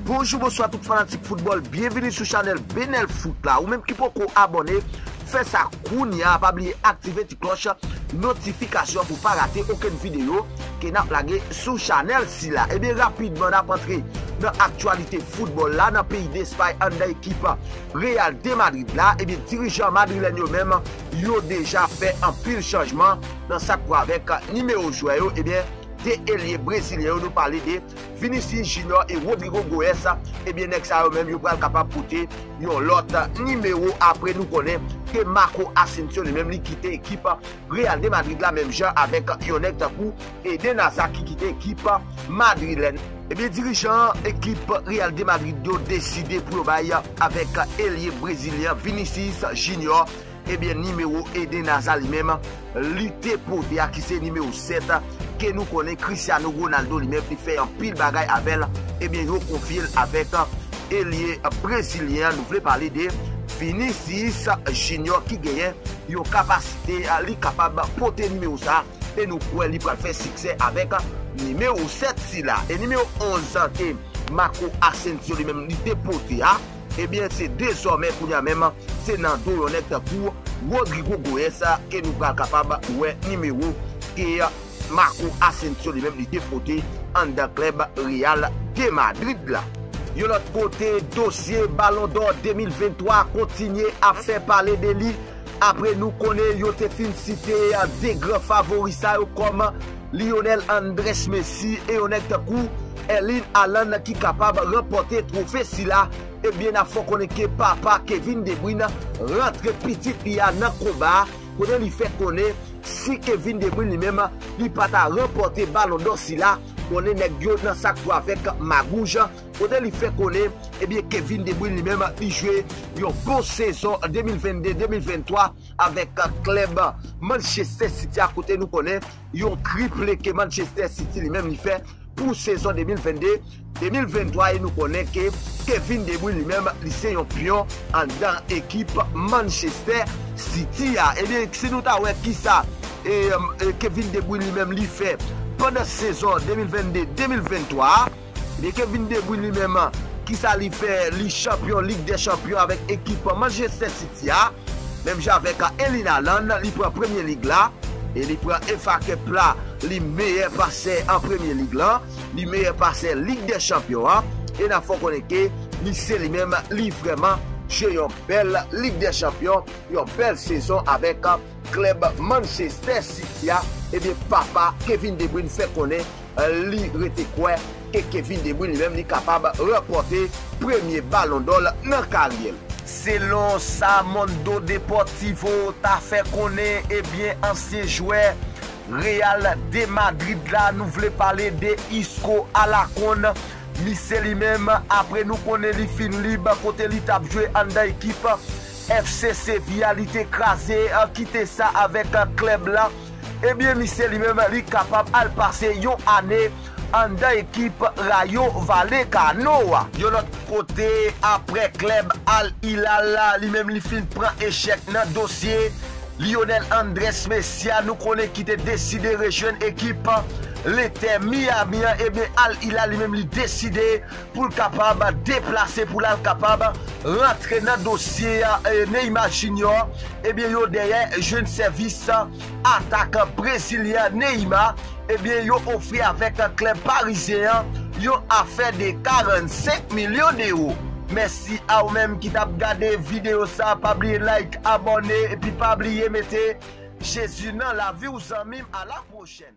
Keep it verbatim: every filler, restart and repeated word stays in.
Bonjou, bonswa tout fanatik foutbòl, byenvini sou chanèl Benel Foot la. Ou menm ki poko abòne, fè sa kounye a, pa bliye aktive ti klòch notifikasyon pou pa rate okenn videyo ke n ap lage sou chanèl sila. Ebyen, rapidman, n ap antre nan aktyalite foutbòl la, nan peyi Despay, anndan ekip Real de Madrid la. Ebyen, dirijan madrilèn yo menm, yo deja fè anpil chanjman nan sa k pou avèk nimewo jwè yo. Ebyen, de elye brezilyen yo, nou pale de Vinicius Junior e Rodrygo Goes. Ebyen, nèg sa yo menm, yo pral kapab pote yon lòt nimewo, apre nou konnen ke Marco Asensio li menm, li kite ekip Real de Madrid la, menm jan avèk yon nèg tankou Eden Hazard ki kite ekip madrilèn. Ebyen, dirijan ekip Real de Madrid yo deside pou yo bay avèk elye brezilyen Vinicius Junior, ebyen, nimewo Eden Hazard li menm, li te pote a, ki se nimewo sèt, ke nou konnen Cristiano Ronaldo li menm, li fè anpil bagay avè l, ebyen, yo konfye l avèk elye brezilyen an. Nou vle pale de Vinicius Junior ki genyen yon kapasite, li kapab pote nimewo sa, e nou kwè li pral fè siksè avèk nimewo sèt sila. E nimewo onz ke Marco Asensio li menm, li te pote a, ebyen, se dezòmè kounye a menm, se nan do yon nèg tankou Rodrygo Goes ke nou pral kapab wè nimewo ke Marco Asensio li menm, li te pote anndan klèb Real de Madrid la. Yon lòt kote, dosye Ballon d'Or de mil venntwa kontinye ap fè pale de li, apre nou konnen yo te fin site de gran favori sa yo kòm Lionel Andres Messi e yon nèg tankou Erling Haaland ki kapab ranpòte twofe sila. Ebyen, n ap fè w konnen ke papa Kevin De Bruyne rantre pitit li a nan konba a, kote li fè konnen si Kevin De Bruyne li menm, li pa ta ranpòte Ballon d'Or sila, konnen nèg yo nan sa k pou avèk magouj, kote li fè konnen, ebyen, Kevin De Bruyne li menm, li jwe yon bon sezon de mil vennde de mil venntwa avèk klèb Manchester City a, kote nou konnen yon triple ke Manchester City li menm li fè pou sezon de mil vennde de mil venntwa, e nou konnen ke Kevin De Bruyne li menm, li se yon pyon anndan ekip Manchester City a. Ebyen, si nou ta wè kisa, e, e, Kevin De Bruyne li menm li fè pandan sezon de mil vennde de mil venntwa a, ebyen, Kevin De Bruyne li menm, kisa li fè? Li chanpyon Lig dè Chanpyon avèk ekip Manchester City a. Menm jan avèk Erling Haaland, li pran Premye Lig la, e li pran F A Cup la, li meyè pasè an Premye Lig la, li meyè pasè Lig dè Chanpyon an, e n ap fè w konnen ke li se li menm, li vrèman jwe yon bèl Lig dè Chanpyon, yon bèl sezon avèk klèb Manchester City a. Ebyen, papa Kevin De Bruyne fè konnen li rete kwè ke Kevin De Bruyne li menm li kapab ranpòte premye Ballon d'Or nan karyè l. Selon sa Mundo Deportivo ta fè konnen, ebyen, ansyen jwè Real de Madrid la, nou vle pale de Isco Alarcón. Misye li menm, apre nou konnen li fin lib kote li t ap jwe anndan ekip F C Sevilla, li te kraze, kite sa avèk klèb la. Ebyen, misye li menm, li kapab al pase yon ane anndan ekip Rayo Vallecano a. Yon lòt kote, apre klèb Al Hilal la, li menm li fin pran echèk nan dosye Lionel Andres Messi a, nou konnen ki te deside rejwenn ekip L'Inter Miami an, ebyen, Al Hilal li menm li deside pou l kapab deplase, pou l al kapab rantre nan dosye, e, Neymar Junior. Ebyen, yo dèyè jwenn sèvis atak brezilyen Neymar. Ebyen, yo ofri avèk klèb parizyen an yon afè de karannsenk milyon dewo. Mèsi a ou menm ki t ap gade videyo sa. Pa bliye like, abòne, epi pa bliye mete Jezi nan lavi w, zanmi m. A la pwochèn.